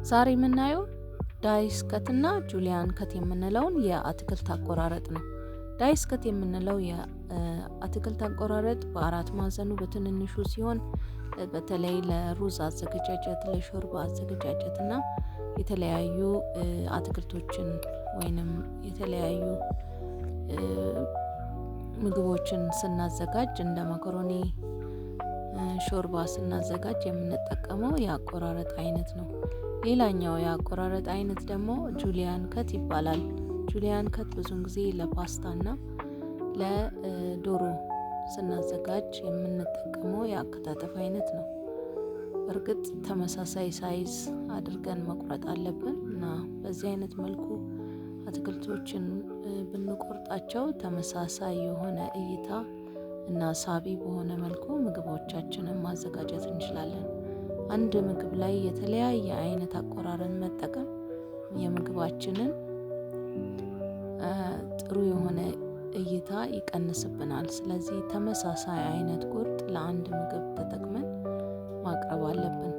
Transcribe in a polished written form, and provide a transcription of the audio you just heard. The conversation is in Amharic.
ዛሬ የምናየው dice cut እና julienne cut የምንለውን የአትክልት አቆራረጥ ነው። Dice cut የምንለው የአትክልት አቆራረጥ በአራት ማዕዘኑ በትንንሹ ሲሆን፣ በተለይ ለሩዝ አዘገጃጀት፣ ለሾርባ አዘገጃጀት እና የተለያዩ አትክልቶችን ወይንም የተለያዩ ምግቦችን ስናዘጋጅ፣ እንደ መኮሮኒ፣ ሾርባ ስናዘጋጅ የምንጠቀመው የአቆራረጥ አይነት ነው። ሌላኛው የአቆራረጥ አይነት ደግሞ julienne cut ይባላል። Julienne cut ብዙን ጊዜ ለፓስታና ለዶሮ ስናዘጋጅ የምንጠቀመው የአከታተፍ አይነት ነው። እርግጥ ተመሳሳይ size አድርገን መቁረጥ አለብን እና በዚህ አይነት መልኩ አትክልቶችን ብንቆርጣቸው ተመሳሳይ የሆነ እይታ እና ሳቢ በሆነ መልኩ ምግቦቻችንን ማዘጋጀት እንችላለን። አንድ ምግብ ላይ የተለያየ አይነት አቆራረጥ መጠቀም የምግባችንን ጥሩ የሆነ እይታ ይቀንስብናል። ስለዚህ ተመሳሳይ አይነት ቁርጥ ለአንድ ምግብ ተጠቅመን ማቅረብ አለብን።